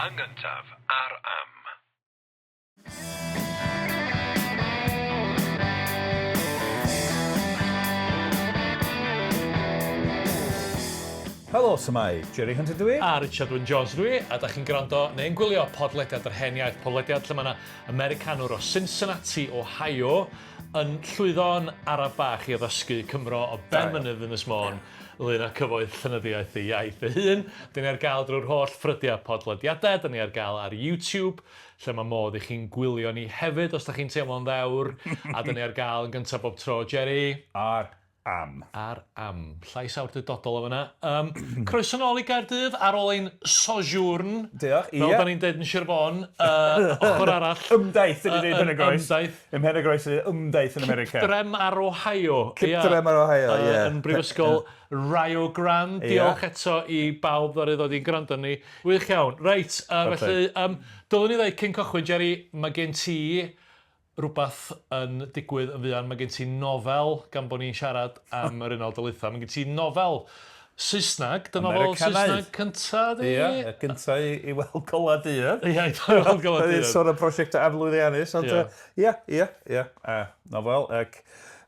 Yn gyntaf, ar am. Helo, shwmae? Jerry Hunter dw i. A Richard Wyn Jones dw i, a da chi'n gwrando neu'n gwylio podlediad yr Hen Iaith, podlediad lle mae yna Americanwr o Cincinnati, Ohio, yn llwyddo'n araf bach i addysgu Cymro o ben mynydd Ynys Môn ynglŷn â cyfoeth llenyddiaeth ei iaith ei hun. Dyn ni ar gael drwy'r holl ffrydiau podlediadau, dyn ni ar gael ar YouTube, lle mae modd i chi'n gwylio ni hefyd os da chi'n teimlo'n ddewr, a dyn ni ar gael yn gyntaf bob tro. Jerry? Ar am. Ar am. Llais awdurdodol o fan'na. Yym, croeso nôl i Gaerdydd ar ôl ein sojourn. Diolch, ie. Fel 'dan ni'n deud yn Sir Fôn, yy, ochr arall. Ymdaith, 'dan ni'n deud yn Pen-y-groes. Ymdaith. Ym Mhen-y-groes 'dan ni'n ymdaith yn America. Cipdrem ar Ohio. Cipdrem ar Ohio, ie. Yn Brifysgol Rio Grande. Diolch eto i bawb ddaru ddod i'n gwrando ni. Wych iawn. Reit, yy, felly, yym, dylwn i ddeud cyn cychwyn, Jerry, ma' gen ti rhywbeth yn digwydd yn fuan. Mae gen ti nofel, gan bod ni'n siarad am yr Unol Daleithiau, mae gen ti nofel Saesneg, dy nofel Saesneg cynta di? Ia, y gynta i, i weld golau dydd. Ia, i weld golau dydd. Ni'n sôn am prosiectau aflwyddiannus, ond ia, ia, ia. Nofel, ac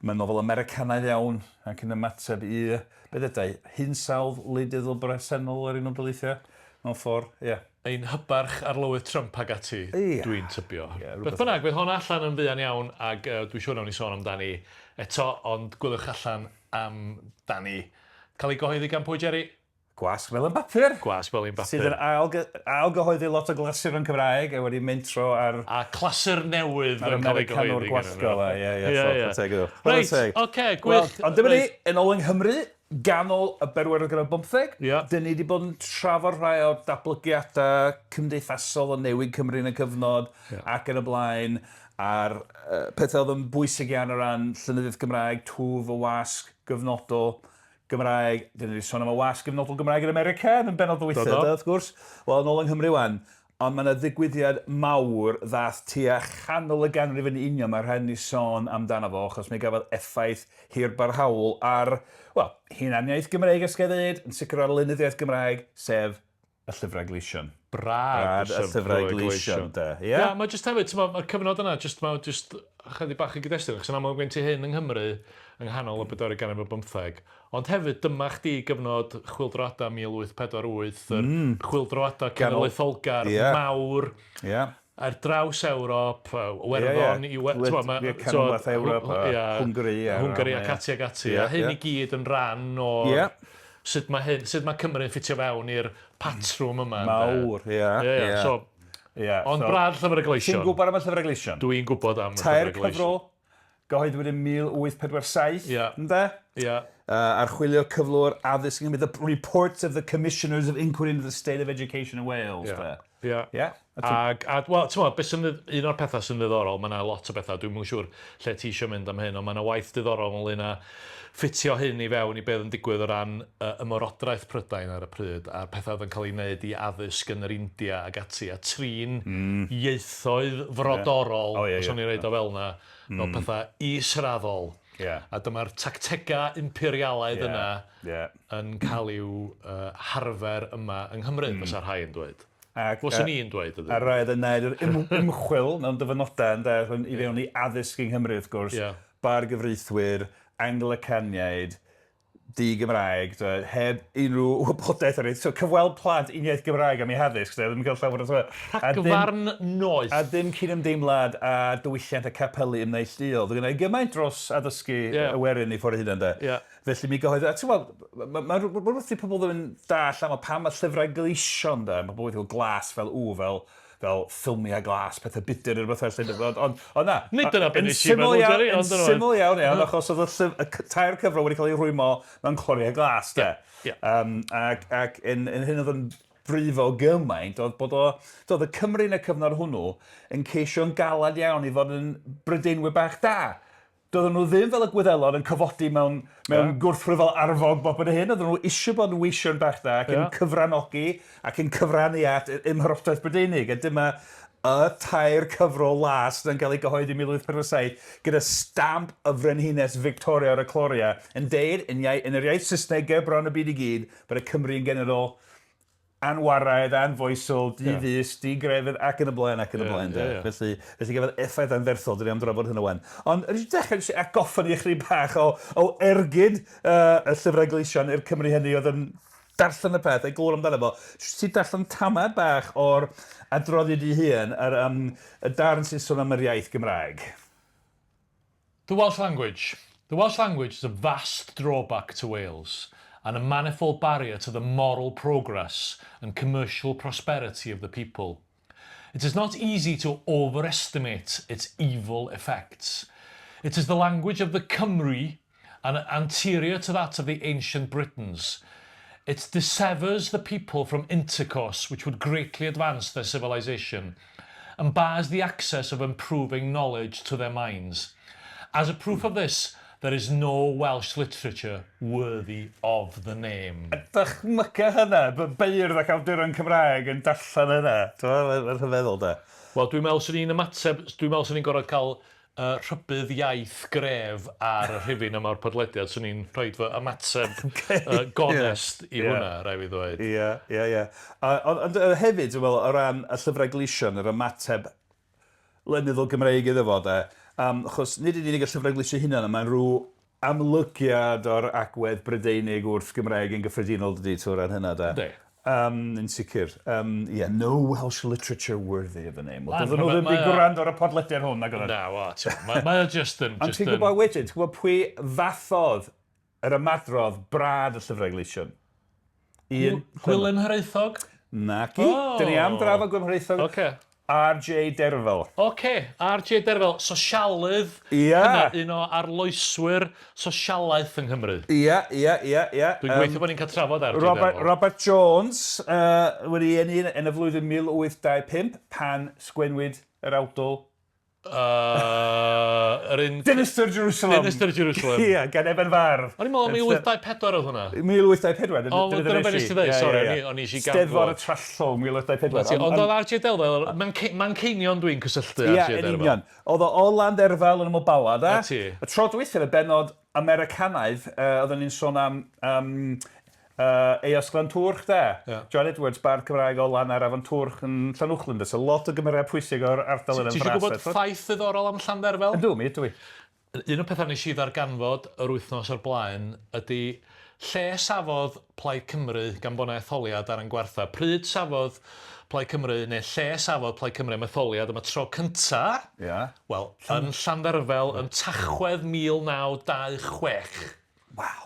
mae'n nofel Americanaidd iawn ac yn ymateb i, be ddedai, hinsawdd wleidyddol bresennol yr Unol Daleithiau, mewn ffordd, ia. Ein hybarch Arlywydd Trump ag ati, Ia. dwi'n tybio. Ia, Beth rhywbeth. bynnag, fydd hon allan yn fuan iawn ag yy dwi'n siŵr nawn ni sôn amdani eto, ond gwyliwch allan amdani. Cael ei gyhoeddi gan pwy, Jerry? Gwasg Felin Bapur. Gwasg Felin Bapur. Sydd yn ail gy- ail gyhoeddi lot o glasuron Cymraeg a wedi mentro ar... A clasur newydd Ar yn cael ei gyhoeddi Americanwr gwallgo 'ma, ie, ie, Ie, ie. chwarae teg iddo. Chwarae Reit, teg. ocê, gwych. Wel, ond dyma ni, yn ôl yng Nghymru, Ganol y bedwaredd ganrif ar bymtheg, Ia. dyn ni 'di bod yn trafod rhai o'r datblygiadau cymdeithasol o newid Cymru yn y cyfnod Ia. ac yn y blaen, a'r yy pethau oedd yn bwysig iawn o ran llenyddiaeth Gymraeg, twf y wasg gyfnodol Gymraeg. Dyn ni 'di sôn am y wasg gyfnodol Gymraeg yn America yn y bennod dwytha Do, do. do, wrth gwrs. Wel, yn ôl yng Nghymru 'wan, Ond mae 'na ddigwyddiad mawr ddaeth tua chanol y ganrif yn union, mae rhaid ni sôn amdano fo, achos mi gafodd effaith hirbarhaol ar, wel, hunaniaeth Gymreig os ga i ddeud, yn sicr ar lenyddiaeth Gymraeg, sef y Llyfrau Gleision. Brad y Llyfrau Gleision, de. Ie? Ia, mae jyst hefyd, t'mo', mae'r cyfnod yna, jyst, mae jyst chydig bach o gyd-destun, achos yn amlwg gen ti hyn yng Nghymru yng nghanol y bedwaredd ganrif ar bymtheg, Ond hefyd, dyma chdi gyfnod chwyldroadau 1848, yr chwyldroadau cenedlaetholgar mawr ar draws Ewrop, Iwerddon, t'mod, ma'... Canolbarth Ewrop, Hwngari... Hwngari ac ati ac ati, a hyn i gyd yn rhan o'r... Sut mae hyn, sut mae Cymru'n ffitio fewn i'r patrwm yma ynde? Mawr, ia. Ia, ia, so... Ond brad Llyfr y Gleision. Ti'n gwybod am y Llyfrau Gleision? Dwi'n gwybod am y Llyfrau Gleision. Tair cyfrol Gyhoeddwyd yn 1847, Ia. ynde? Ia. Archwilio cyflwr addysg yng Nghymru, The Reports of the Commissioners of Inquiry into the State of Education in Wales, Ia. de. Ia. Ia? Ag, a, wel, t'mo', be' sy'n ddidd- un o'r pethau sy'n ddiddorol, mae 'na lot o bethau, dwi'm yn siŵr lle ti isio mynd am hyn, ond mae 'na waith diddorol ynglŷn â ffitio hyn i fewn i be' oedd yn digwydd o ran yy ymorodraeth Prydain ar y pryd, a'r pethau oedd yn cael eu wneud i addysg yn yr India ag ati, a trin ieithoedd frodorol, os o'n i'n roid o fel 'na, fel pethau israddol. A dyma'r tactegau imperialaidd yna yn cael i'w harfer yma yng Nghymru, fysa rhai yn dweud. Fyswn i'n dweud. A rhai oedd yn wneud yr ymchwil mewn dyfynodau ynde, i fewn i addysg yng Nghymru wrth gwrs, bargyfreithwyr, Anglicaniaid, di-Gymraeg, t'mod, heb unrhyw wybodaeth ar So cyfweld plant uniaith Gymraeg am eu haddysg, de, ddim yn cael llawer o t'mod... Rhagfarn noeth. A dim cydymdeimlad â diwylliant y capeli ymneilltuol. Oedd gynna i gymaint dros addysgu y werin eu ffordd eu hunain, de. Felly mi gyhoeddodd... A ti'n gweld, ma' ma' rhywbeth 'di pobl ddim yn dallt am pam mae llyfrau gleision, de, mae pobl wedi gweld glas fel, ww, fel fel ffilmiau glas, pethau budr neu rhywbeth felly. Ond, ond, ond na. Nid dyna beth nes i meddwl, Jerry. Yn syml iawn, iawn, achos oedd y, llyf, y tair cyfrol wedi cael eu rhwymo mewn cloriau glas, de. Yeah. Um, ac ac yn, yn hyn oedd yn brifo gymaint, oedd bod o, doedd y Cymru yn y cyfnod hwnnw yn ceisio'n galed iawn i fod yn Brydeinwyr bach da. Doedden nhw ddim fel y Gwyddelod yn cyfodi mewn, mewn yeah. gwrthryfel arfog bob yn hyn. Oedden nhw eisiau bod yn weision bach da ac yn cyfranogi ac yn cyfrannu at Ymherodraeth Brydeinig. A dyma y tair cyfrol las yn cael ei gyhoeddi yn 1847 gyda stamp y Frenhines Victoria ar y cloriau yn deud yn, iau, yn yr iaith Saesneg ger bron y byd i gyd bod y Cymru yn genedl Anwaraidd, anfoesol, di-fus, di-grefydd ac yn y blaen ac yn y blaen de. Felly, felly gafodd effaith anferthol, dyn ni am drafod hynna wan. Ond rydw i dechrau jyst atgoffa ni ychydig bach o, o ergyd uh, y llyfrau gleision i'r Cymry hynny oedd yn darllen y peth, ei glywed amdano fo. Jyst ti darllen tamad bach o'r adroddiad ei hun, yr, um, y darn sy'n sôn am yr iaith Gymraeg. The Welsh language. The Welsh language is a vast drawback to Wales and a manifold barrier to the moral progress and commercial prosperity of the people. It is not easy to overestimate its evil effects. It is the language of the Cymry and anterior to that of the ancient Britons. It dissevers the people from intercourse which would greatly advance their civilization and bars the access of improving knowledge to their minds. As a proof of this, there is no Welsh literature worthy of the name. Dychmyga hynna, bod beirdd ac awduron Cymraeg yn darllen hynna. Mae'n rhyfeddol, de. Wel, dwi'n meddwl 'swn i'n ymateb, dwi'n meddwl 'swn i'n gorfod cael rhybudd iaith gref ar y rhifyn yma o'r podlediad, 'swn i'n rhoi fy ymateb gonest i hwnna, rhaid fi ddweud. Ie, ie, ie. Ond hefyd, dwi'n meddwl, o ran y llyfrau gleision, yr ymateb lenyddol Gymreig iddo fo, de, achos nid yn unig y llyfrau gleision eu hunain, ond mae'n rhyw amlygiad o'r agwedd Brydeinig wrth Gymraeg yn gyffredinol, dydy, o ran hynna, de. Yndi. Yn sicr. Ie, no Welsh literature worthy of the name. Wel, doedden nhw ddim wedi gwrando ar y podlediad hwn, nag oedden? Na, wel, ti'n mae o just yn... Ond ti'n gwybod wedyn, ti'n gwybod pwy fathodd yr ymadrodd brad y llyfrau gleision? Un... Gwilym Hiraethog? Naci. Oh. Dyn ni am drafod Gwilym Hiraethog. Oce. RJ Derfel. Oce, RJ Derfel, sosialydd. Ia. Cynnar, un o arloeswyr sosialaeth yng Nghymru. Ia, ia, ia, ia. Dwi'n gobeithio bod ni'n cael trafod RJ Robert, Derfel. Robert Jones, wedi eni yn y flwyddyn 1825, pan sgwennwyd yr awdl Yr un... Dinistr Jerusalem. Dinistr Jerusalem. Ie, gan Eben Fardd. O'n i'n meddwl 1824 oedd hwnna. 1824. O, dyna beth nes ti ddeud, sori, o'n i eisiau ganfod. Steddfod y Trallwng, 1824. Ond oedd RJ Derfel, Manceinion dwi'n cysylltu RJ Derfel. Ie, yn union. Oedd o o Landderfel yn ymyl Bala, da. Na ti. Y tro dwytha, y bennod Americanaidd, oedden ni'n sôn am Eos Glantwrch, de. Yeah. John Edwards, bardd Cymraeg o Lannar Afon Twrch yn Llanuwchllyn, de. So lot o gymeriad pwysig o'r ardal yna yn fras. Ti eisiau gwybod ffaith ddiddorol am Llandderfel? Ydw, mi ydw i. Un o'r pethau nes i ddarganfod yr wythnos o'r blaen ydy lle safodd Plaid Cymru gan bod 'na etholiad ar ein gwartha. Pryd safodd Plaid Cymru, neu lle safodd Plaid Cymru am etholiad am y tro cynta? Ia. Wel, yn Llandderfel yn Tachwedd 1926. Waw.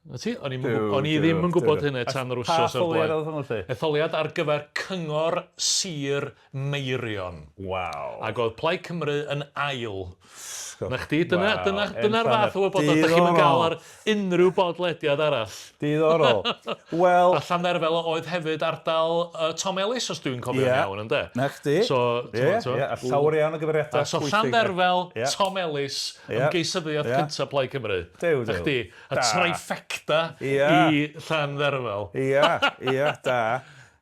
'Na ti, o'n i'm yn gwb- o'n i ddim yn gwybod hynny tan yr wsos Pa o'r blaen. etholiad oedd hwnnw 'lly? Etholiad ar gyfer Cyngor Sir Meirion. Waw. Ac oedd Plaid Cymru yn ail. Sgwr. 'Na chdi, dyna, Waw, dyna, dyna'r fath o wybodaeth dach chi'm yn gael ar unrhyw bodlediad arall. Diddorol. Wel... A Llandderfel oedd hefyd ardal uh, Tom Ellis, os dwi'n cofio'n yeah. iawn, yndê? Na chdi. So, ie, yeah, yeah, a llawer iawn o gyfeiriadau So Llandderfel, yeah. Tom Ellis, yeah. ymgeisyddiaeth yeah. cyntaf Plaid Cymru. Dew, dew. Na chdi, y trifecta yeah. i Llandderfel. Ia, ia, da.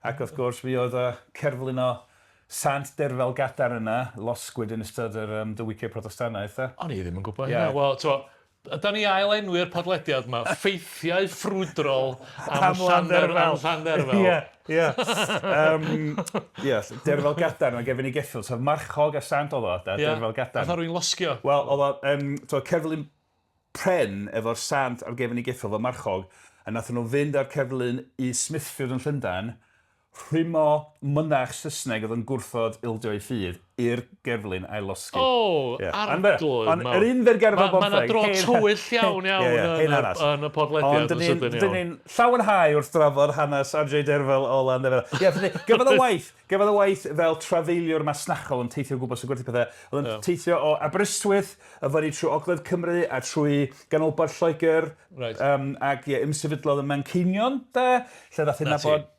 Ac wrth gwrs, mi oedd y cerflun o Sant Derfel Gadarn yna, losgwyd yn ystod yr um, diwygiad Protestannaidd, de. O'n i ddim yn gwybod hynna. Wel, t'mo', ydan ni ail enwi'r podlediad 'ma, Ffeithiau Ffrwydrol am Llandderfel. Am Llandderfel. Ie, ie. Yym, ie, Derfel Gadarn, mae gefn i geffyl, sef marchog a sant oedd o, de, Ie. Derfel Gadarn. Nath o rywun losgio? Wel, oedd o, um, t'mo', cerflun pren efo'r sant ar gefn ei geffyl fel marchog, a nathon nhw fynd â'r cerflun i Smithfield yn Llundain, rhwymo mynach Saesneg oedd yn gwrthod ildio ei ffydd i'r gerflun a'i losgi. O, Ie. arglwydd Ond mawr. yr un fer gerfel Ma' ma' 'na bomtheg. dro tywyll iawn iawn Ie, yn y yn y podlediad Ond yn sydyn iawn. dyn ni'n llawenhau wrth drafod hanes RJ Derfel o Landderfel. Ie, felly, gafodd o waith, gafodd o waith fel trafeiliwr masnachol yn teithio o gwmpas yn gwerthu pethau. Oedd o'n teithio o Aberystwyth, a fyny trwy Ogledd Cymru a trwy ganolbarth Lloegr. Reit. Um, ac ie, ymsefydlodd ym Manceinion, de, lle ddath ei Na ti. nabod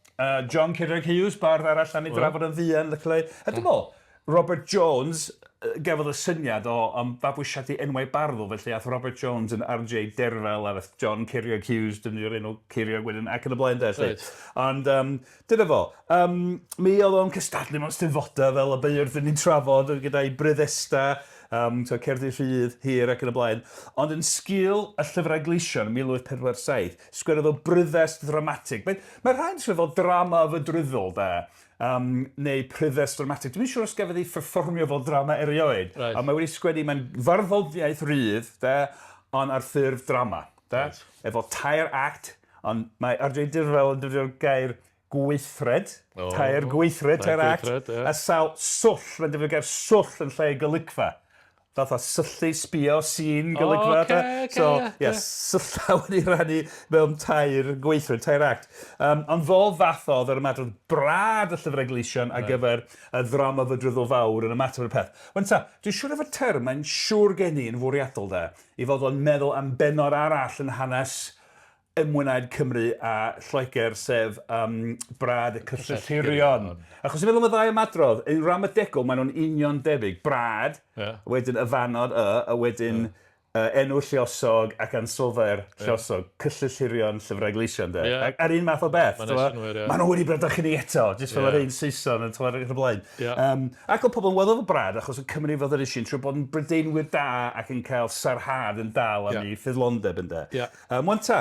John Cedric Hughes, bardd arall am ei drafod yn fuan, lycleu. A dwi'n meddwl, Robert Jones gafodd y syniad o um, fabwysiadu enwau barddol, felly ath Robert Jones yn RJ Derfel, a ath John Ceiriog Hughes, defnyddio'r enw Ceiriog wedyn, ac yn y blaen de, felly. Reit. Ond um, dyna fo. Um, mi oedd o'n cystadlu mewn steddfodau fel y beirdd ni'n trafod gyda'i bryddesta. Um, so, cerddi rhydd, hir ac yn y blaen. Ond yn sgil y Llyfrau Gleision yn 1847, sgwennodd o bryddest ddramatig. Mae, mae rhai'n sgwennu fel drama fydryddol, de, um, neu pryddest ddramatig. Dwi'n siŵr os gafodd ei pherfformio fel drama erioed. Right. Ond mae wedi sgwennu, mae'n farddoniaeth rydd, de, ond ar ffurf drama. De? Right. Efo tair act, ond mae R.J. Dirfel yn defnyddio'r gair gweithred, oh, tair gweithred, tair act, gweithred, yeah. a sawl swll, mae'n defnyddio gair swll yn lle golygfa. Fatha syllu, sbio, sîn, golygfa. Oh, okay, okay, so, yeah, yeah, sylla wedi rhannu mewn tair gweithred, tair act. Ond fo fathodd yr ymadrodd brad y Llyfrau Gleision ar gyfer y ddrama fydryddol fawr yn ymateb i'r peth. Wan ta, dwi'n siŵr efo'r term, mae'n siŵr gen i yn fwriadol de, i fod o'n meddwl am bennod arall yn hanes ymwneud Cymru a Lloegr, sef Brad y Cyllellirion. Achos i'n meddwl am y ddau ymadrodd, yn ramadegol maen nhw'n union debyg. Brad, yeah. wedyn y fanod y, a wedyn yeah. Enw lluosog ac ansoddair lluosog. Yeah. Cyllellirion, Llyfrau Gleision, de. Yeah. A'r un math o beth. Mae'n synnwyr, ie. Maen nhw wedi bradychu ni eto, jyst fel Ie. yr un Saeson yn tyfod ac yn y blaen. Ie. Ac oedd pobl yn weld efo Brad, achos y Cymru fel yr eisiau, trwy bod yn Brydeinwyr da ac yn cael sarhad yn dal am Ie. eu ffyddlondeb ynde. Ie. Wan ta,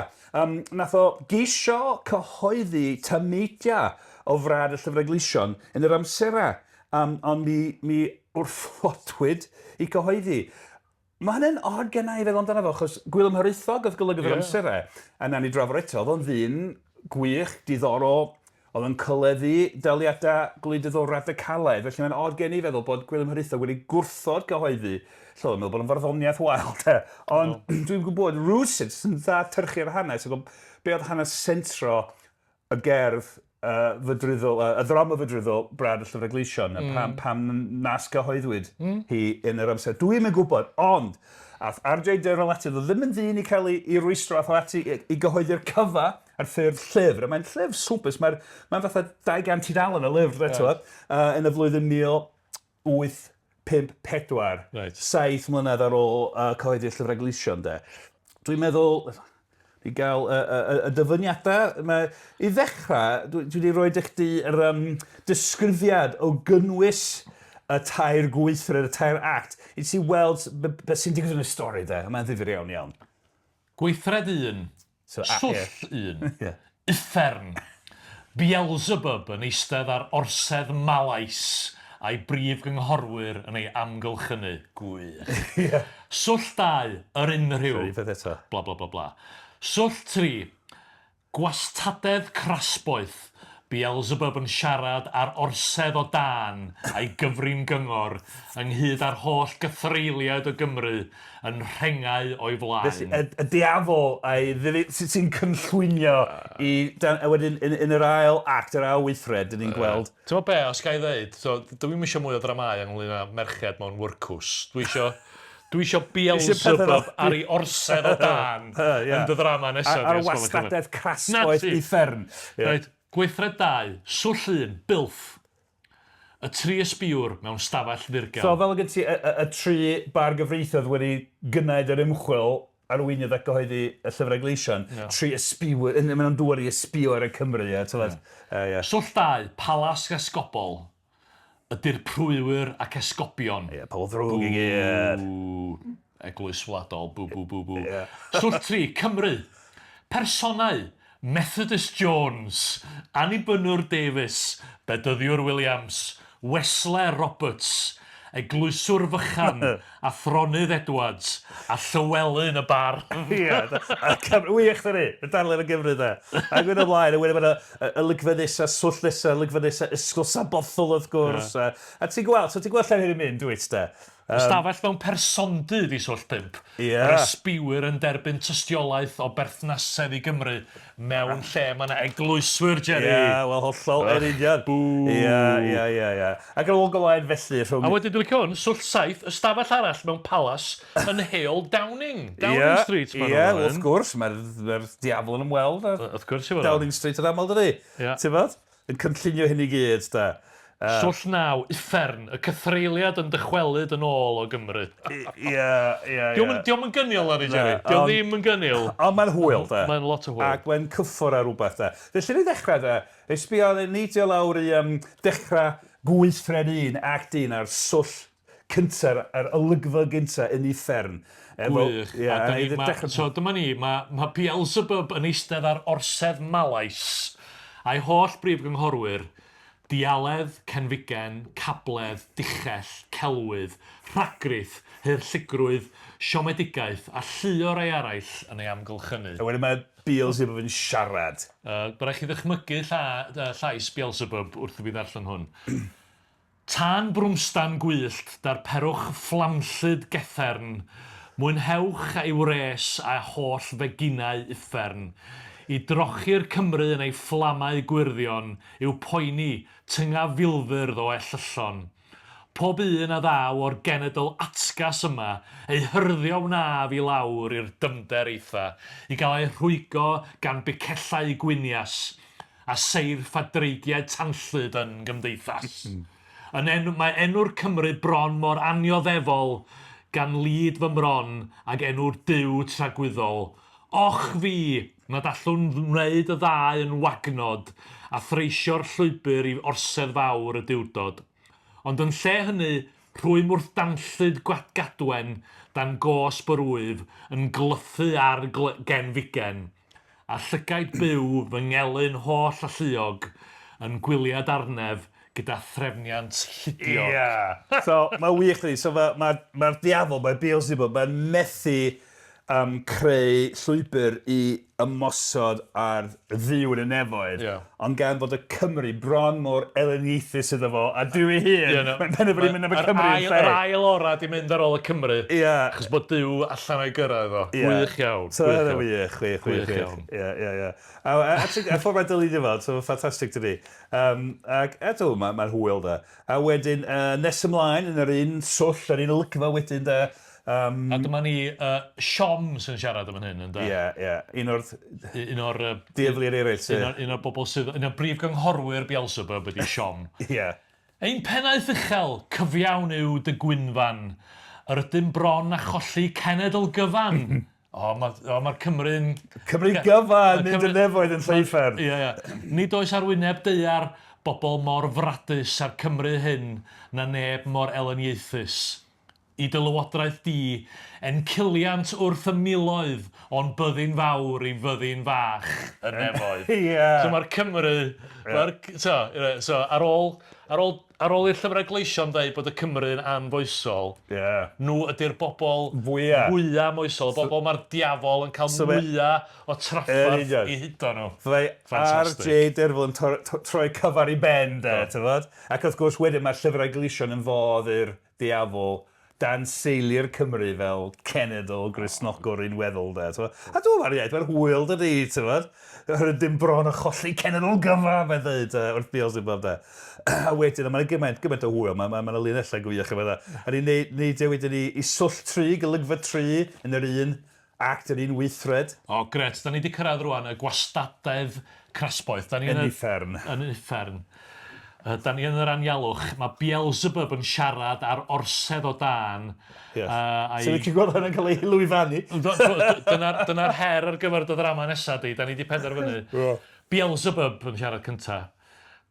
nath o geisio cyhoeddi tameidiau o frad y Llyfrau Gleision yn yr amserau, ond mi wrthodwyd i cyhoeddi. Mae hynny'n odd genna i feddwl amdano fo, achos Gwilym Hiraethog oedd golygydd yr Ie. amserau, a nawn ni drafod eto, oedd o'n ddyn gwych, diddorol, oedd o'n coleddu daliadau gwleidyddol radicalaidd, felly mae'n odd gen i feddwl bod Gwilym Hiraethog wedi gwrthod cyhoeddi, lle oedd o'n meddwl bod o'n farddoniaeth wael, de. Ond dwi'n gwybod rywsut sy'n dda tyrchu'r hanes, ac be oedd hanes sentro y gerdd fydryddol, y ddrama fydryddol Brad y Llyfrau Gleision, a pam nas cyhoeddwyd hi yn yr amser. Dwi'm yn gwybod, ond ath R.J. Derfel ati, oedd o ddim yn ddyn i cael ei rwystro, ath o ati i gyhoeddi'r cyfa ar ffurf llyfr. A mae'n llyfr swmpus, mae'n fatha 200 tudalen o lyfr, right. Yn y flwyddyn 1854, Right. 7 mlynedd ar ôl cyhoeddi'r Llyfrau Gleision, de. Dwi'n meddwl i gael y dyfyniadau. Mae, i ddechrau, dwi wedi rhoi i chdi yr disgrifiad o gynnwys y tair gweithred, y tair act, i ti weld be sy'n digwydd yn y stori, de. A mae'n ddifyr iawn iawn. Gweithred 1, So, swll ie. 1, Ie. uffern, Beelzebub yn eistedd ar orsedd Malais a'i brif gynghorwyr yn ei amgylchynu. Gwych. Ie. Swll 2, yr unrhyw. Un peth eto. Bla, bla, bla, bla. Swll 3, gwastadedd crasboeth. Beelzebub yn siarad ar orsedd o dân a'i gyfrin gyngor ynghyd â'r holl gythreiliaid o Gymru yn rhengau o'i flaen. Felly, y diafol a'i sy'n cynllwynio i... Dan, a wedyn, yn yr ail act, yr ail weithred, dyn ni'n gweld... Ti'n meddwl be, os ga i ddeud, so, dwi'm eisiau mwy o dramau ynglyn â merched mewn wyrcws. Dwi isio pethau Beelzebub fel- ar ei orsedd o dân Ie. yn dy ddrama nesaf. Ar di, os gwelwch yn dda. wastadedd crasboeth Na ti. uffern. Ie. Reit, gweithred 2, swll 1, bilff. Y tri ysbïwr mewn stafell ddirgel. So fel gen ti y tri bar gyfreithoedd wedi gynaid yr ymchwil arweiniodd ac gyhoeddi y Llyfrau Gleision, tri ysbïwyr, maen nhw'n dŵad i ysbïo ar y Cymru, ie, ti'n yeah. Ie. Swll 2, Palas Esgobol, y dirprwywyr ac esgobion. Ie, pobl ddrwg i gyd. Bw, eglwys wladol, bw, bw, bw, bw. Ie. Swll 3, Cymru. Personau, Methodist Jones, Annibynwr Davies, Bedyddiwr Williams, Wesley Roberts, Eglwyswr Fychan, Athronydd Edwards, a Llywelyn y Bardd. Ie, a Cymru, wych dyni, y darllen y Gymru de. Ac yn ymlaen, a wedyn mae yna olygfa nesa, swll nesa, olygfa nesa, ysgol sabothol wrth gwrs. A ti'n gweld, so ti'n gweld lle hyn yn mynd, dwyt de. Ystafell mewn persondy di swll 5. Ie. Yr ysbiwyr yn derbyn tystiolaeth o berthnasedd i Gymru mewn lle mae yna eglwyswyr, Jerry. Ie, wel hollol, yn union. Ie, ie, ie, ie. Ac yn ôl golaen felly rhwng... A wedyn dwi'n licio hwn, swll 7, ystafell arall mewn palas yn Heol Downing. Downing Ie, Street. ma' Ie, nhw'n wrth fan hyn. gwrs, mae'r diafol yn ymweld â Wrth gwrs i fod. Downing Street yn aml, dydi? Ie. Ti'n fod? Yn cynllunio hyn i gyd, da. Swll 9, uffern, y cythreiliad yn dychwelyd yn ôl o Gymru. Ie, ie, ie. Dio'm yn gynnil ar ei, Jerry. Na, Dio'm ond- ddim yn gynnil. Ond mae'n hwyl, da. Mae'n lot o hwyl. Ac mae'n cyffwrdd ar rhywbeth, da. Felly ni ddechrau, da. Ei sbio, neidio lawr i dechrau gweithred un, act un ar swll cynta'r yr olygfa gynta yn uffern. Efo, Gwych. Ie, A a da ni, i ma, ddechrau... so dyma ni, mae ma Beelzebub yn eistedd ar orsedd Malais a'i holl brif gynghorwyr, dialedd, cenfigen, cabledd, dichell, celwydd, rhagrith, hyrlligrwydd, siomedigaeth a llu o rai eraill yn ei amgylchynu. A wedyn mae Beelzebub yn siarad. Bydd rhaid chi ddychmygu lla, llais Beelzebub wrth i fi ddarllen hwn. Tân brwmstan gwyllt, darperwch fflamllyd gethern, mwynhewch a'i wres a holl feginau uffern. I drochi'r Cymru yn ei fflamau gwyrddion, i'w poeni, tynga filfyrdd o ellyllon. Pob un a ddaw o'r genedl atgas yma, eu hyrddio wnaf i lawr i'r dyfnder eitha, i gael eu rhwygo gan bicellau gwynias, a seirff a dreigiau tanllyd yn gymdeithas. Yn enw, mae enw'r Cymry bron mor annioddefol gan lid fy mron ag enw'r Duw tragwyddol. Och fi, nad allwn wneud y ddau yn wagnod a threisio'r llwybr i orsedd fawr y Duwdod. Ond yn lle hynny, rhwym wrth danllyd gadwen dan gosb yr wyf yn glythu ar genfigen. A llygaid byw fy ngelyn holl alluog yn gwyliad arnef gyda threfniant llidiog. Ia! So, mae'n wych dydi? So, mae'r ma, ma diafol, mae Beelzebub, mae'n methu um, creu llwybr i ymosod ar dduw yn y nefoedd. Yeah. Ond gan fod y Cymry bron mor elyniaethus iddo fo, a Duw ei hun, yeah, no. mae'n penderfynu mynd am y Cymry yn lle. Yr ail ora di mynd ar ôl y Cymry. Ie. Yeah. Achos bod Duw allan o'i gyrraedd o. Yeah. Gwych iawn. So, gwych hynna iawn. wych, wych, wych, Gwych wych. iawn. Ie, ie, ie. A, a, a, a ffordd mae'n dylunio fo, so ffantastig dydi. Um, ac eto, mae'n ma hwyl da. A wedyn, nes ymlaen yn yr un swll, yr un olygfa wedyn da. A dyma ni, Siom sy'n siarad am hyn, ynde? Ie, ie. Un o'r Un o'r... diafliaid eraill. Un o'r, un o'r bobl sydd... Un o'r brif gynghorwyr Beelzebub ydi Siom. Ie. Ein pennaeth uchel, cyfiawn yw dy gwynfan. Yr ydym bron a cholli cenedl gyfan. O, mae'r o, ma Cymru'n... Cymru gyfan, mynd Cymru- y nefoedd yn lleiffer. Ie, ie. Nid oes arwyneb daear bobl mor fradus â'r Cymru hyn na neb mor elyniaethus. I dy lywodraeth di, enciliant wrth y miloedd o'n byddin fawr i fyddin fach y nefoedd. Ie. So mae'r Cymru, mae'r, so, ie, so ar ôl, ar ôl, ar ôl i'r Llyfrau Gleision dweud bod y Cymru'n anfoesol, Ie. nhw ydy'r bobl Fwya. fwya moesol, y bobl mae'r diafol yn cael So mae- mwya o Yn trafferth union. i hudo nhw. Fyddai Fantastic. R.J. Derfel yn troi cyfar i ben, de, ti'n Ac wrth gwrs, wedyn mae'r Llyfrau Gleision yn fodd i'r diafol dan seilio'r Cymru fel cenedl Gristnogol unweddol, de, ti'n A dwi'n meddwl, iaith, mae'n hwyl, dydi, ti'n fod? Dim bron o cholli cenedl gyfa, mae'n dweud, wrth Beelzebub, de. A wedyn, mae'n gymaint, gymaint o hwyl, mae'n ma, ma, ma linellau gwych yma, de. A ni'n neidio wedyn i swll tri, golygfa tri, yn yr un act, yr un weithred. O, gret. Da ni wedi cyrraedd rwan y gwastadedd crasboeth. Da ni Yn uffern. Yn uffern. Da ni yn yr anialwch. Mae Beelzebub yn siarad ar orsedd o dân. Yes. A'i- So ni'n gweld hwnna'n cael ei lwyfannu. Dyna'r dyna her ar gyfer dy ddrama nesaf di. Da ni wedi penderfynu. Ie. Beelzebub yn siarad cynta.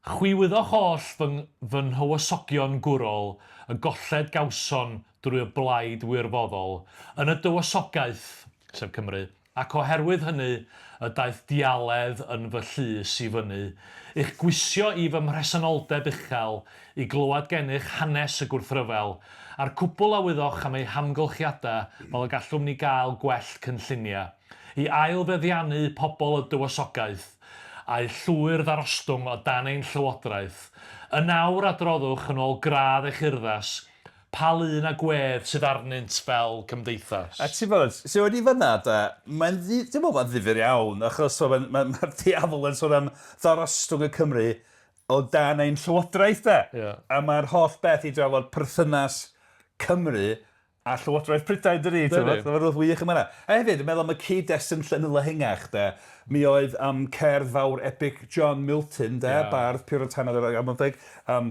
Chwi wyddoch oll fy, fy nhywysogion gwrol, y golled gawson drwy y blaid wirfoddol, yn y dywysogaeth, sef Cymru, ac oherwydd hynny y daeth dialedd yn fy llys i fyny, i'ch gwisio i fy mhresenoldeb uchel, i glywed gennych hanes y gwrthryfel, a'r cwbl a wyddoch am ei hamgylchiadau fel y gallwn ni gael gwell cynlluniau, i ailfeddiannu pobl y dywysogaeth, a'i llwyr ddarostwng o dan ein llywodraeth. Yn awr adroddwch yn ôl gradd eich urddas, pa lun a gwedd sydd arnynt fel cymdeithas. A ti'n bod, so wedi fyna, da, mae'n ddi- dwi'n meddwl mae'n ddifyr iawn, achos so, mae'r ma, ma diafol yn sôn am ddarostwng y Cymru o dan ein llywodraeth, da. Ie. A mae'r holl beth i drafod perthynas Cymru a Llywodraeth Prydain, dydi? Dydi. Mae'n rhywbeth wych yma. A hefyd, yn meddwl am y cyd-destun llenyddol ehangach, de, mi oedd cerdd fawr epic John Milton, de, Ie. bardd Puritanaidd yr Amlwg,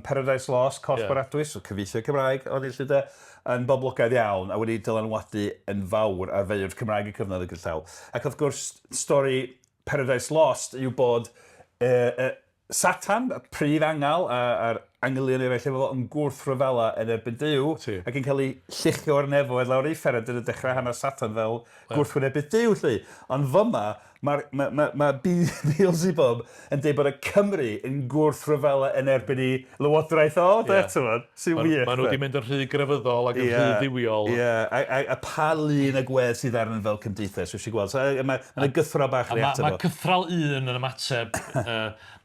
Paradise Lost, Coll Ie. Baradwys, o cyfieithiad Cymraeg, o'n i de, yn boblogaidd iawn, a wedi dylanwadu yn fawr ar feirdd Cymraeg y cyfnod y gyda'r llaw. Ac wrth gwrs, stori Paradise Lost yw bod Satan, y prif angel, a'r angylion eraill efo fo yn gwrthryfela yn erbyn Duw ac yn cael eu lluchio o'r nefoedd lawr uffern a dyna dechrau hanes Satan fel gwrthwynebydd Duw 'lly. Ond fyma mae'r ma' ma' ma' Beelzebub yn deud bod y Cymry yn gwrthryfela yn erbyn ei lywodraeth o de t'mod sy'n wych. Maen nhw 'di mynd yn rhy grefyddol ac yn rhy dduwiol. Ie a a pa lun a gwedd sydd arnyn fel cymdeithas dwi eisiau gweld. So mae 'na gythral bach yn ei ateb o. Mae cythral un yn ymateb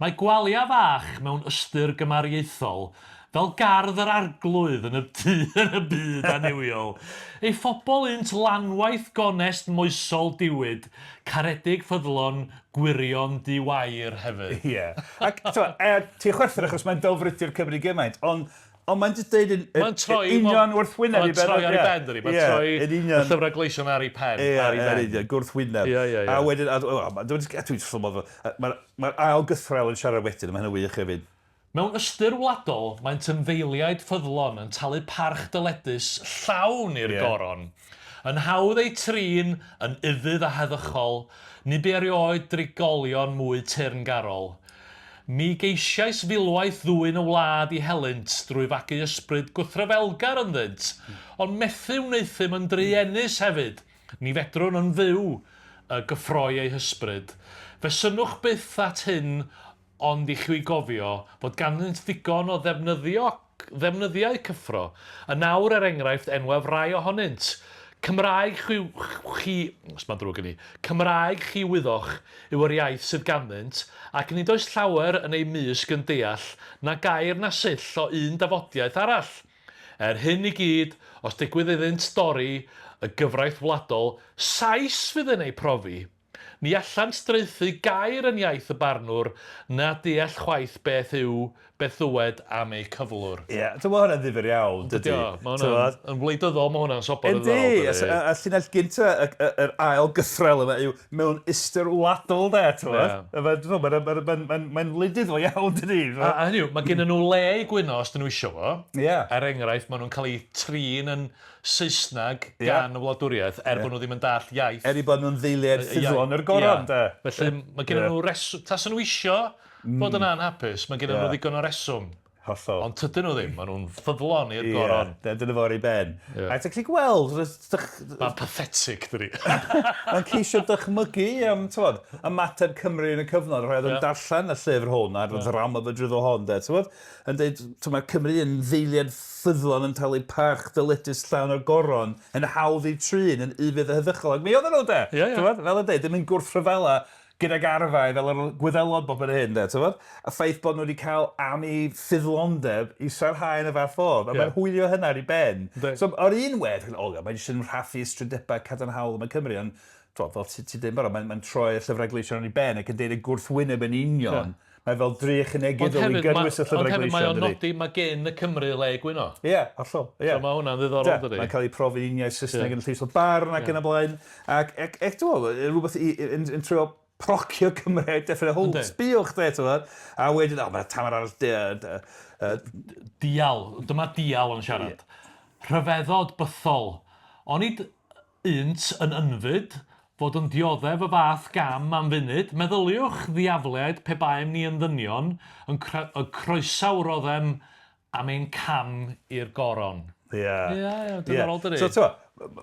Mae Gwalia fach mewn ystyr gymariaethol, fel gardd yr Arglwydd yn y tŷ yn y byd annuwiol. Ei phobl ynt lanwaith gonest moesol diwyd, caredig ffyddlon, gwirion di-wair hefyd. Ie. Ac t'mo' er ti'n chwerthin achos mae'n delfrydu'r Cymry gymaint, ond Ond mae'n jyst deud yn Mae'n troi union wrthwyneb i Mae'n troi ar ei ben, dydi? Mae'n troi y llyfrau gleision ar ei pen. Ie, ar ei ben. Yn union, gwrthwyneb. Ie, ie, ie. A wedyn, a, o, dwi'n dwi'n wrth fy modd, mae'r mae ail gythraul yn siarad wedyn, a mae hynny'n wych hefyd. Mewn ystyr wladol, maent yn ddeiliaid ffyddlon yn talu parch dyledus llawn i'r yeah. goron. Yn hawdd eu trin, yn ufudd a heddychol, ni bu erioed drigolion mwy teyrngarol. Mi geisiais filwaith ddwyn y wlad i helynt drwy fagu ysbryd gwrthryfelgar ynddynt, ond methu wneuthum yn druenus hefyd, ni fedrwn yn fyw y gyffroi eu hysbryd. Fe synnwch byth at hyn ond i chwi gofio fod ganddynt ddigon o ddefnyddio ddefnyddiau cyffro, yn awr er enghraifft enwaf rai ohonynt. Cymraeg chwi, chi, os mae'n ddrwg gen i, Cymraeg chi wyddoch yw yr iaith sydd ganddynt, ac nid oes llawer yn eu mysg yn deall na gair na sill o un dafodiaith arall. Er hyn i gyd, os digwydd iddynt dorri y gyfraith wladol, Sais fydd yn eu profi. Ni allant draethu gair yn iaith y barnwr, na deall chwaith beth yw, beth ddywed am eu cyflwr. Ie, t'mo' ma' hwnna'n ddifyr iawn, dydi? Dydi o? Ma' hwnna'n... Yn wleidyddol ma' hwnna'n sobor o ddiddorol, dydi? Yndi, a llinell gynta y y yr ail gythrel yma yw mewn ystyr wladol de, t'mod? Ie. A ma' t'mo' ma'n ma'n ma'n ma'n mae'n wleidyddol iawn, dydi? A a hynny yw, ma' gennyn nhw le i gwyno os 'dyn nhw isio fo. Ie. Er enghraifft, ma' nhw'n cael eu trin yn Saesneg gan y wladwriaeth, er bod nhw ddim yn dallt iaith. Er eu bod nhw'n ddeiliaid ffyddlon i'r goron, de. Felly mae gennyn nhw reswm, tasen nhw isio bod yn anhapus, mae gennyn nhw ddigon o reswm. Hollol. Ond tydyn nhw ddim, maen nhw'n ffyddlon i'r goron. Ie, dyna fo ar ei ben. A ti'n gallu gweld... Mae'n pathetic, dydi? Mae'n ceisio dychmygu, t'mod, ymateb Cymru yn y cyfnod, rhai oedd yn darllen y llyfr hwn a'r ddrama fydryddol hon, de, t'mod? Yn deud, t'mod, mae'r Cymry yn ddeiliaid ffyddlon yn talu parch dyledus llawn o'r goron, yn hawdd eu trin, yn ufudd a heddychol, ac mi oedden nhw, de! Ie, ie. T'mod, fel yn deud, ddim yn gwrthryfela gydag arfau fel yr Gwyddelod bob yn hyn, de, t'mod? Y ffaith bod nhw wedi cael am eu ffyddlondeb i sarhau yn y fath fodd, a mae'n hwylio hynna ar ei ben. Yndi. So, o'r un wedd, o, mae jyst yn rhaffu ystrydebau cadarnhaol am y Cymry, ond t'mod, fel ti ti'n deud yn barod, mae'n mae troi y llyfrau gleision ar ei ben ac yn deud y gwrthwyneb yn union. Ie. Mae fel drych yn egyddol i gynnwys y llyfrau Ond hefyd mae gleision, o'n dydi? nodi mae gen y Cymry le i gwyno. Ie, hollol, ie. So mae hwnna'n ddiddorol, dydi? Mae'n cael ei profi uniaith Saesneg yn llys o barn ac yn y blaen. Ac, ac, ac dwi'n meddwl, rhywbeth i, yn, yn trio procio Cymru a deffro, hwl, sbïwch de, ti'n gwbod? A wedyn, o, mae'r tamar arall, de, de, Dial, dyma dial yn siarad. Rhyfeddod bythol. Onid Ynt yn ynfyd, fod yn dioddef y fath gam am funud, meddyliwch, ddiafliaid, pe baem ni yn ddynion, yn cro- y croesawroddem am ein cam i'r goron. Ie. Ie, ie, diddorol dydi? So, t'mo',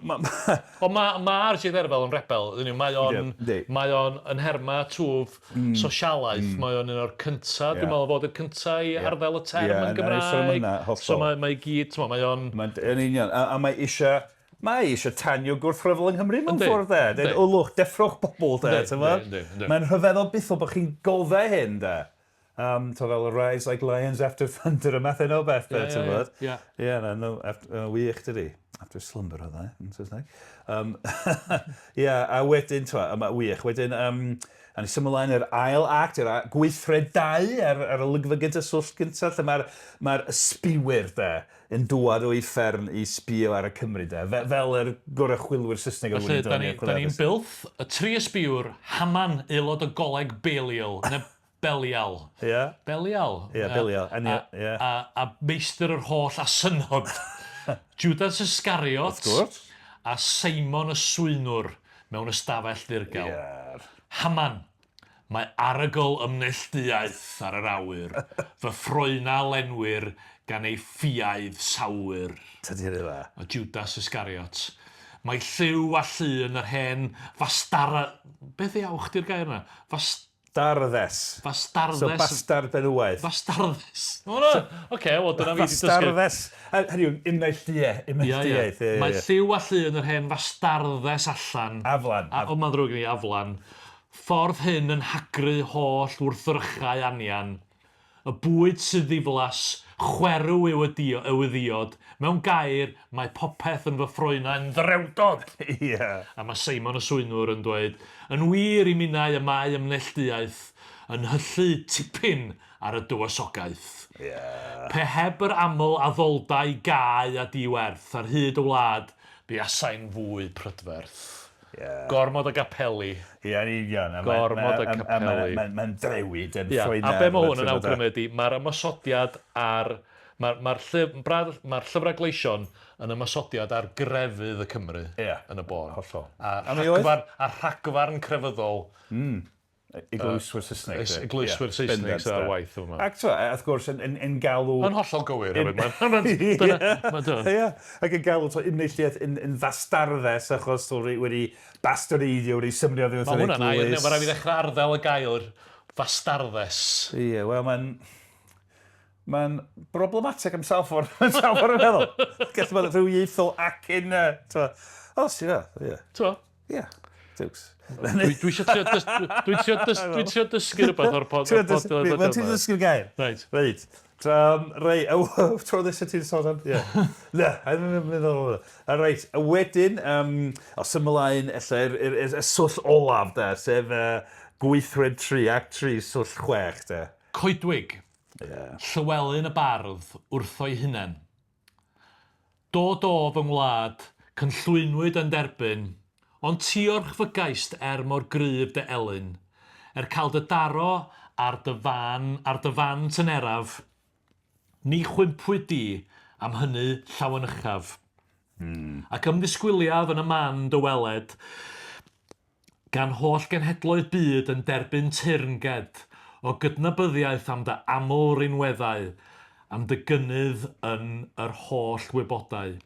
ma' ma' Ond ma' ma' RJ Derfel yn rebel, hynny yw, mae o'n Yndi. mae o'n yn nherma twf sosialaeth, mae o'n un o'r cynta, dwi'n meddwl fod y cynta i arddel y term Ie, yn na, i sôn am Gymraeg. hynna, hollol. So mae mae i gyd, t'mo', mae o'n Mae'n yn union, a, a mae eisiau Mae eisiau tanio gwrthryfel yng Nghymru mewn Yndi, ffordd de. Deud, yndi. ylwch, deffrowch bobl de, Yndi, t'mod? yndi, yndi. Mae'n rhyfeddol bythol bod chi'n goddau hyn de. Um, to fel rise like lions after thunder y math yna o beth de, Ie, ie, t'mod? ie, Ie, na, no, after, wych dydi. After slumber oedd e, yn Saesneg. Um, ie, a wedyn, t'mo, a ma' wych, wedyn, um, A ni symud ymlaen i'r ail act, i'r gweithred 2 ar, ar olygfa gyntaf, swllt gyntaf, lle mae'r mae ysbiwyr de, yn dŵad o uffern i sbio ar y Cymry de, fe, fel yr goruchwylwyr Saesneg oedd Felly, wedi da ni'n ni bilth, y tri ysbiwr, Haman, aelod o goleg Belial, neu Belial. Ie. Yeah. Belial. Ie, yeah, Belial. A, a, a, a meistr yr holl asynod. Judas Iscariot. Wrth gwrs. A Simon y Swynwr mewn ystafell ddirgel. Yeah. Haman. Mae arogl ymneilltuaeth ar yr awyr, fy ffroena lenwir gan ei ffiaidd sawr. Tydi hynny dda. O Judas Iscariot. Mae lliw a llun yr hen fastara... Beth ddiawch di'r gair yna? Fas... Darddes. Fastarddes. So bastard benywaidd. Fastarddes. O na! Oce, wel dyna fi 'di dysgu. Fastarddes. Hynny yw, ymneilltuaeth. Ymneilltuaeth, ie, ie. Mae lliw a llun yr hen fastarddes allan. Aflan. O, mae'n ddrwg gen i, aflan. Ffordd hyn yn hagru holl wrthrychau anian. Y bwyd sydd ddiflas, chwerw yw y dio, yw y ddiod. Mewn gair, mae popeth yn fy ffroenau'n ddrewdod! Ie. A mae Seimon y Swynwr yn dweud, Yn wir i minnau y mae ymneillduaeth yn hyllu tipyn ar y dywysogaeth. Ie. Pe heb yr aml addoldai gau a di-werth ar hyd y wlad, buasai'n fwy prydferth. Ie. Gormod o gapeli. Ie, yn union. A Gormod o capeli. Mae'n ma ddrewid yn Ie, ffroenau. a be mae hwn yn awgrymu ydy, mae'r ymosodiad ar... Mae'r ma llyf, mae'r llyfrau gleision yn ymosodiad ar grefydd y Cymry Ie. yn y bôn. Hollol. A, A mi oedd? rhagfarn, a rhagfarn crefyddol. Eglwyswyr Saesneg. Eglwyswyr Saesneg sydd ar waith yma. Ac t'mo, wrth gwrs, yn, yn, yn galw... Yn hollol gywir hefyd. Mae'n... Dyna... Mae'n... Ie, ac yn galw to ymneilltuaeth yn, yn fastarddes achos to wedi bastareiddio, wedi symud oddi wrth Mae yr hwnna'n air eglwys. newydd. Mae rhaid fi ddechrau arddel y gair fastarddes. Ie, wel, mae'n... Mae'n broblematig am sawl ffordd, am sawl ffordd yn meddwl. Gallu bod rhyw ieithol ac yn... O, sy'n dda, ie. T'mo? Ie, diwcs. Dwi dwi isio trio dys- dwi'n trio dys- dwi'n trio dysgu rhywbeth o'r pod- o'r podlediad Mae'n ti'n yma. dysgu'r gair. Reit. Reit. Reit, tro nesaf ti'n sôn am... Ie. Na, a ddim yn meddwl o hwnna. A reit, a wedyn, os ymlaen, ella, y swll olaf, da, sef gweithred 3, act 3, swll 6, da. Coedwig. Ie. Llywelyn y bardd wrtho'i hunain. Do, do, fy ngwlad, cynllwynwyd yn derbyn, ond ti orchfygaist er mor gryf dy elyn, er cael dy daro ar dy fan, ar dy fan tyneraf, ni chwympwyd di am hynny llawenychaf. Ac ymddisgwyliaf yn y man dy weled, gan holl genhedloedd byd yn derbyn teyrnged o gydnabyddiaeth am dy aml rinweddau, am dy gynnydd yn yr holl wybodau.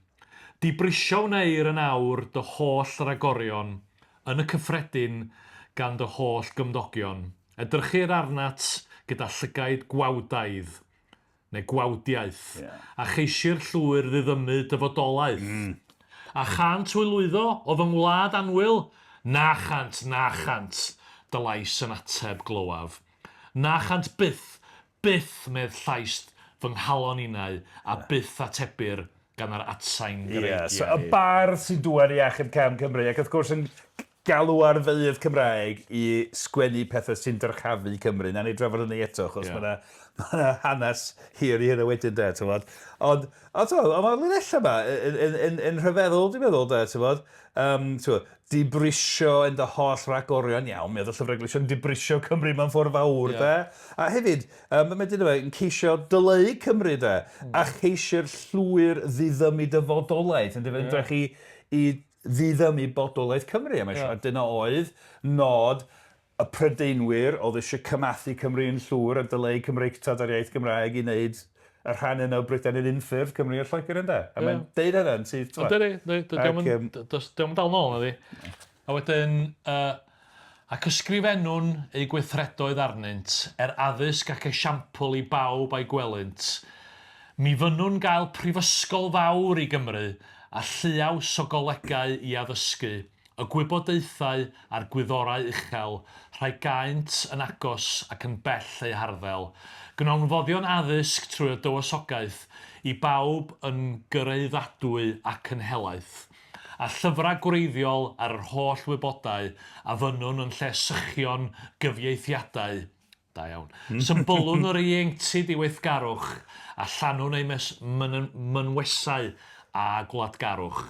Dibrisio wneir yn awr dy holl ragorion, yn y cyffredin gan dy holl gymdogion. Edrychir arnat gyda llygaid gwawdaidd, neu gwawdiaeth, a cheisir llwyr ddiddymu dy fodolaeth. A chant hwylwyddo o fy ngwlad annwyl? Na chant, na chant, dy lais yn ateb glywaf. Na chant byth, byth, medd llais fy nghalon innau, a byth atebir gan yr atsain Ie, greigiau. so y bardd sy'n dŵad i achub cefn Cymru, ac wrth gwrs yn galw ar feirdd Cymraeg i sgwennu pethau sy'n dyrchafu Cymru. Nawn ni drafod hynny eto, achos yeah. mae yna ma hanes hir i hynny wedyn, de, ti'n bod. Ond, ond ti'n bod, mae'r linell yma yn, yn, yn, yn rhyfeddol, dwi'n meddwl, de, ti'n bod. Ti'n bod, dibrisio yn dy holl ragorion iawn, mi oedd y llyfrau gleision dibrisio Cymru mewn ffordd fawr, yeah. de. A hefyd, mae dyn nhw yn ceisio dyleu Cymru, de, a cheisio'r llwyr ddiddymu dyfodolaeth, yn yeah. ymdrech i ddiddymu bodolaeth Cymru. A mae yeah. dyna oedd nod y Prydeinwyr oedd eisiau cymathu Cymru yn llwyr a dyleu Cymreictod ar iaith Gymraeg i wneud y rhan yna o Brydain yn unffurf Cymru a Lloegr ynde. A mae'n deud hynna yn syth. Ond dydi, dio'm yn dal nôl, nadi. A wedyn, ac ysgrifennwn eu gweithredoedd arnynt, er addysg ac esiampl i bawb a'i gwelynt. Mi fynnwn gael prifysgol fawr i Gymru a lliaws o golegau i addysgu, y gwybodaethau a'r gwyddorau uchel, rhai gaent yn agos ac yn bell eu harddel. Gwnawn foddion addysg trwy y dywysogaeth i bawb yn gyraeddadwy ac yn helaeth, a llyfrau gwreiddiol ar yr holl wybodau a fynnwn yn lle sychion gyfieithiadau. Da iawn. Symbylwn yr ieuenctid i weithgarwch a llanwn eu mynwesau a gwladgarwch.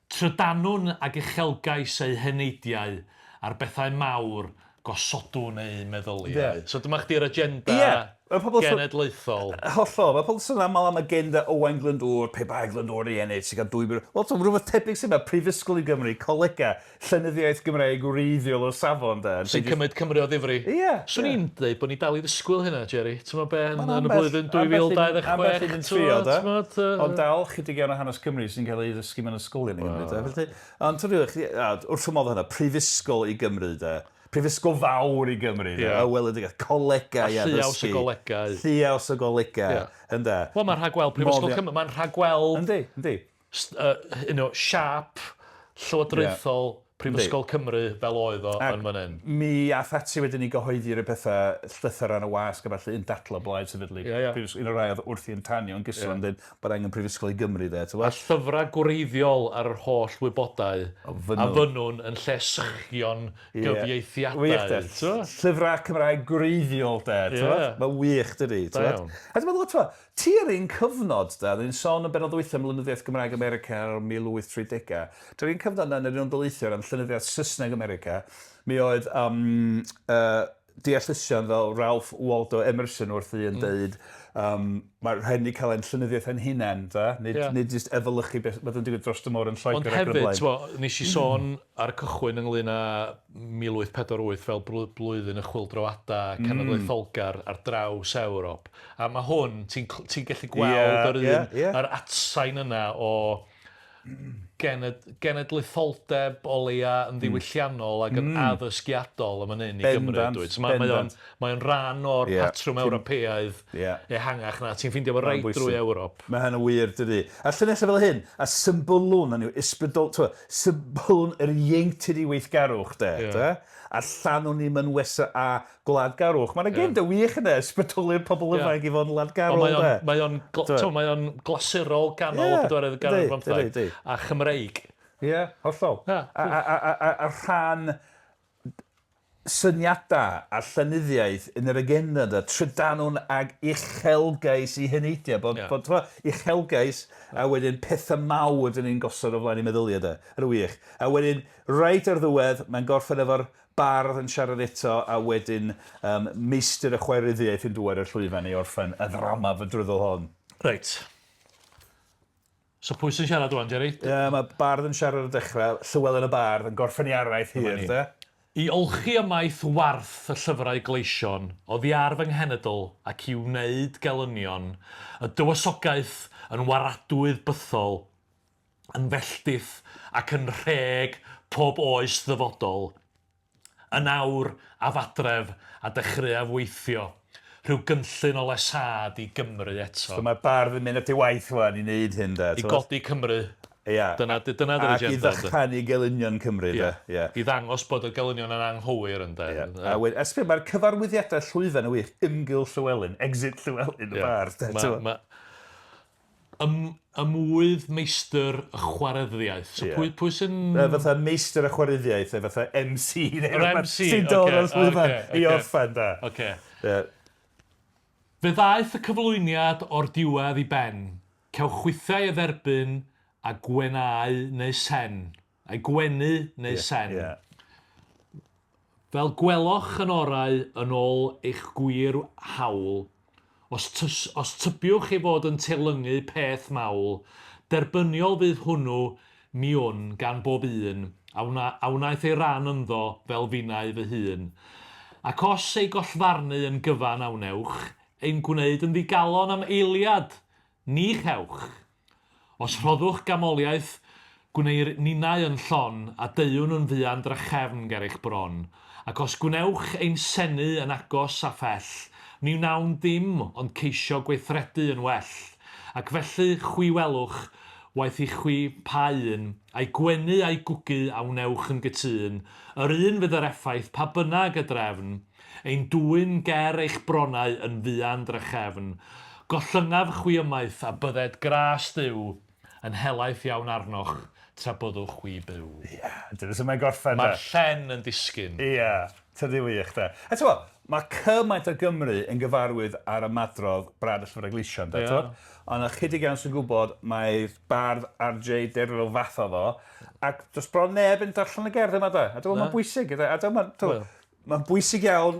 Trydanwn ag uchelgais eu heneidiau a'r bethau mawr gosodwn eu meddyliau. Ie. So dyma chdi'r agenda. Ie. Mae pobl sôn- genedlaethol. Hollol. Mae pobl yn sôn aml am agenda Owain Glyndŵr, pe bai Glyndŵr i ennill, sy'n cael 2,000... Wel, t'mo, rhywbeth tebyg sy'n yma, Prifysgol i Gymru, colega, llenyddiaeth Gymraeg wreiddiol o safon, de. Sy'n cymryd Cymru o ddifri. Ie. Swn i'n dweud bod ni dal i ddisgwyl hynna, Jerry. Ti'n meddwl be, yn, Ma'n yn y blwyddyn 2026. Ambell un yn trio, de. T'mod, Ond dal chydig iawn o hanes Cymru sy'n cael ei ddysgu mewn ysgolion yng Nghymru, de. Felly, ond ti'n rhywbeth, wrth fy modd hynna, Prifysgol i Gymru, de. Prifysgol fawr i Gymru, de. Ie. Y weledigaeth, colegau A addysgu. lliaws o golegau. Lliaws o golegau, Ie. ynde. Wel, mae'n rhagweld Prifysgol Modd- Cymru. Mae'n rhagweld Yndi, yndi. you know, siâp llywodraethol Prifysgol Cymru fel oedd o yn fan hyn. Mi ath ati wedyn i gyhoeddi rhyw pethau llythyr ar y wasg a falle un dadlau blaid sefydlu. Ie, ie. Prifysgol, un o'r rai oedd wrthi yn tanio yn gyson yn dweud bod angen Prifysgol i Gymru de. A llyfrau gwreiddiol ar yr holl wybodau O, fynnwn. a fynnwn yn lle sychion gyfieithiadau. Wych de. T'mo'? Llyfrau Cymraeg gwreiddiol de. Ie. Yeah. Mae wych dydi. Da iawn. A dwi'n meddwl, t'mo, ti ar un cyfnod, da, ni'n sôn yn benod dwytha am lynyddiaeth Gymraeg America o'r 1830au. Dy'r un cyfnod yna yn yr Unol Daleithiau o ran llenyddiaeth Saesneg America, mi oedd um, deallusion fel Ralph Waldo Emerson wrth i yn deud, mae rhaid ni cael ein llenyddiaeth ein hunain, da? Nid, Ie. nid jyst efelychu beth bydd yn digwydd dros y môr yn Lloegr Ond ac yn y hefyd, blaen. t'mo, nes i sôn ar y cychwyn ynglyn â 1848 fel blwyddyn y chwyldroadau cenedlaetholgar ar draws Ewrop. A mae hwn, ti'n ti gallu gweld yr un, ie, ie. yr atsain yna o genedlaetholdeb o leia yn ddiwylliannol ac yn addysgiadol am hyn i Gymru. Bendant, Dwyt. Mae o'n bendant. mae o'n rhan o'r patrwm Ewropeaidd ehangach na. Ti'n ffeindio fo reit bwysig. drwy Ewrop. Mae hyn yn wir, dydy. A llunellau fel hyn, a symbylwn, hynny yw, ysbrydol, t'mo, symbylwn yr ieuenctid i weithgarwch, de, de? A llanwn ni mynwesa a gwladgarwch. Mae'n agenda wych yna, ysbrydoli'r pobl ifanc i fod yn Ond wladgarol, mae o'n, de. mae o'n, T'mo'? mae o'n glasurol ganol Ie, y bedwaredd ganrif yndi, bymtheg yndi, yndi. a Chymreig. Ie, hollol. Ie. A rhan syniadau a llenyddiaeth yn yr agenda de, trydanwn ag uchelgais i heneidiau, bod, bod t'mo', uchelgais a wedyn pethau mawr dyn ni'n gosod o flaen i meddyliau de, yn wych. A wedyn, reit ar ddiwedd, mae'n gorffen efo'r bardd yn siarad eto, a wedyn meistr y chwaeryddiaeth yn dŵad i'r llwyfan i orffen y ddrama fydryddol hon. Reit. So pwy sy'n siarad rwan, Jerry? Ie, mae bardd yn siarad ar y dechrau, Llywelyn y Bardd yn gorffen ei araith hir, de. I olchi ymaith warth y llyfrau gleision, oddi ar fy nghenedl ac i wneud gelynion, y dywysogaeth yn waradwydd bythol, yn felltith ac yn rheg pob oes ddyfodol, yn awr af adref a dechreuaf weithio, rhyw gynllun o lesâd i Gymru eto. So mae'r bardd yn mynd at ei waith wan i wneud hyn, de. I godi Cymru. Ia. Dyna dyna dy'r Ac i agenda. ynde? ddychanu gelynion Cymru, de. Ie. I ddangos bod y gelynion yn anghywir, ynde. Ie. A wedyn, a sbio, mae'r cyfarwyddiadau llwyfan yn wych. Ymgil Llywelyn, Exit Llywelyn, y bardd. de, t'mo'? Ma, ymwydd meistr y chwareddiaeth. So pwy, pwy sy'n... Fatha meistr y chwareddiaeth, neu fatha MC, neu Yr rhywbeth MC, sy'n dod ocê, o'r llwyfan ocê, i ocê. orffen, de. Ocê. Ie. Fe ddaeth y cyflwyniad o'r diwedd i ben. Cewch chwithau ei dderbyn a gwenau neu sen. A'i gwenu neu sen. Ie. Fel gweloch yn orau yn ôl eich gwir hawl, os, os tybiwch ei fod yn teilyngu peth mawl, derbyniol fydd hwnnw mi wn gan bob un, a, wna, a wnaeth ei ran ynddo fel finnau fy hun. Ac os ei gollfarnu yn gyfan a wnewch, ein gwneud yn ddigalon am eiliad, ni chewch. Os rhoddwch gamoliaeth, gwneir ninnau yn llon a deuwn yn fuan drachefn ger eich bron. Ac os gwnewch ein senu yn agos a phell, ni wnawn dim ond ceisio gweithredu yn well. Ac felly chwi welwch, waeth i chwi pa un, a'i gwenu a'i gwgu a wnewch yn gytûn, yr un fydd yr effaith pa bynnag y drefn, ein dwyn ger eich bronau yn fuan drachefn. Gollyngaf chwi ymaith a bydded gras Duw yn helaeth iawn arnoch tra byddwch chwi byw. Ie, dyna sut mae'n gorffen, de. Mae'r llen yn disgyn. Ie, tydi wych, de. A ti'n gwbod, mae cymaint o Gymru yn gyfarwydd ar ymadrodd Brad y Llyfrau Gleision, de, Ie. t'wod? Ond ychydig iawn sy'n gwybod mae'r bardd RJ Derfel fath o fo, ac does bron neb yn darllen y gerdd yma, de. A dwi'n meddwl mae'n bwysig, de. A dwi'n meddwl, Wel. mae'n bwysig iawn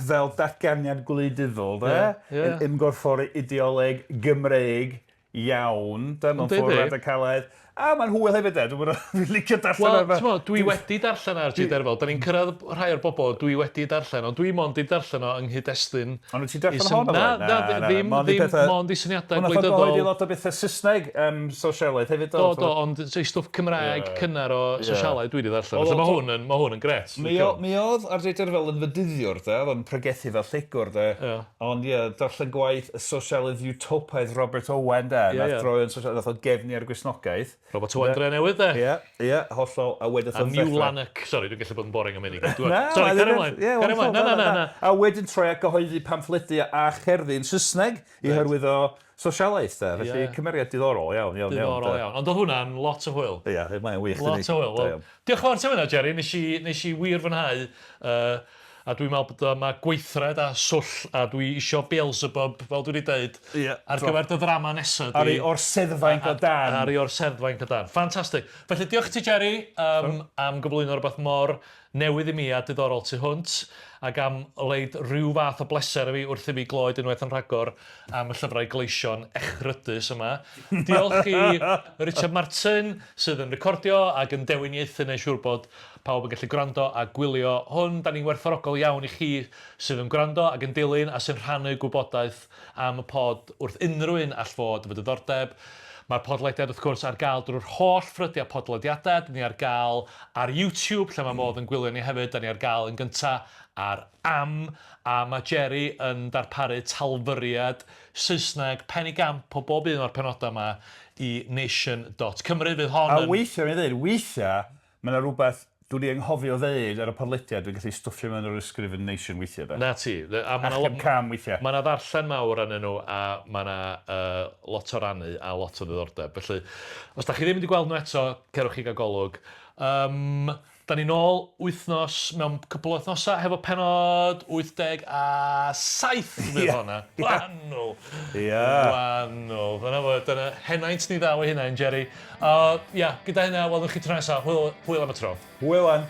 fel datganiad gwleidyddol, de? Ie, ie. Yn ymgorffori ideoleg Gymreig iawn, de, mewn Yndi, ffordd yndi. radicalaidd. A mae'n hwyl hefyd, de. Dwi'n dwi'n licio darllen Wel, ar fe- t'mo, dwi wedi darllen R.G. Derfel. Da ni'n cyrraedd rhai o'r bobl dwi wedi darllen, ond dwi mond 'di darllen o yng nghyd-destun... Ond wyt ti'n darllen i syn- hon o Na, blaen? na, ddim, mond i ddim, pethau- mond i syniadau Ond nath o gwleidyddol. gyhoeddi lot o bethau Saesneg um, sosialaidd hefyd. Do, do, ond ei stwff Cymraeg cynnar o sosialaidd dwi wedi darllen. Wel, Felly mae do- hwn yn, ma hwn yn gret. Mi, o, mi oedd R.J. Derfel yn fydyddiwr, de, oedd o'n pregethu fel llegwr, de. Ie. Ond ie, darllen gwaith y sosialydd utopaidd Robert Owen, de. Ie, nath ie. droi yn sosialydd, nath o gefnu ar Gristnogaeth. Robert Owen Dre Newydd, de. Ie, ie, hollol. A wedyn A New Lanark. Sorry, dwi'n gallu bod yn boring am hyn i gyd. Na, Sorry, ma' carry ddim- ymlaen. ie, Carry ymlaen. Na, na, na, na. A wedyn troi at gyhoeddi pamffledi a cherddi yn Saesneg i hyrwyddo sosialaeth, de. Felly Ie. cymeriad diddorol iawn, iawn, iawn. Diddorol de. iawn. Ond oedd hwnna'n lot o hwyl. Ie, mae'n wych. Lot dydi? o hwyl. Da Wel, iawn. diolch yn fawr ti am hynna, Jerry. Nes i, nes i wir fwynhau. A dwi'n meddwl bod mae gweithred a swll a dwi isio Beelzebub, fel dwi wedi deud, Ie, ar gyfer dy ddrama nesaf. Ar ei orseddfainc o dan. Ar ei orseddfainc o dan. Ffantastig. Felly diolch i ti, Jerry, am gyflwyno rhywbeth mor newydd i mi a diddorol tu hwnt, ac am leid rhyw fath o bleser i fi wrth i fi gloed unwaith yn rhagor am y llyfrau gleision echrydus yma. Diolch i Richard Martin sydd yn recordio ac yn dewiniaethu neu siŵr bod pawb yn gallu gwrando a gwylio hwn. Da ni'n werthfawrogol iawn i chi sydd yn gwrando ac yn dilyn a sy'n rhannu gwybodaeth am y pod wrth unrhyw un all fod efo diddordeb. Mae'r podlediad wrth gwrs ar gael drwy'r holl ffrydiau podlediadau. Dyn ni ar gael ar YouTube lle mae modd yn gwylio ni hefyd. Da ni ar gael yn gynta ar Am, a mae Jerry yn darparu talfyriad Saesneg penigamp o bob un o'r penodau yma i nation.cymru. Fydd hon A yn... weithiau, mi'n dweud, weithiau, mae yna rhywbeth dwi wedi anghofio ddeud ar y podlediad, dwi'n gallu stwffio mewn yr ysgrif yn Nation weithiau, de. Na ti. A ma' 'na Achub cam weithiau. Mae yna ddarllen mawr arnyn nhw a mae yna lot o rannu a lot o ddiddordeb. Felly, os da chi ddim wedi gweld nhw eto, cerwch chi gael golwg. Um, da ni nôl wythnos, mewn cwpl o wythnosau, hefo penod 87 fydd Ie. honna. Wanw! Ie. Wanw. Dyna fo, dyna henaint ni ddaw ei hunain, Jerry. Ia, gyda hynna, welwn chi tro nesaf. Hwyl, hwyl am y tro. Hwyl wan.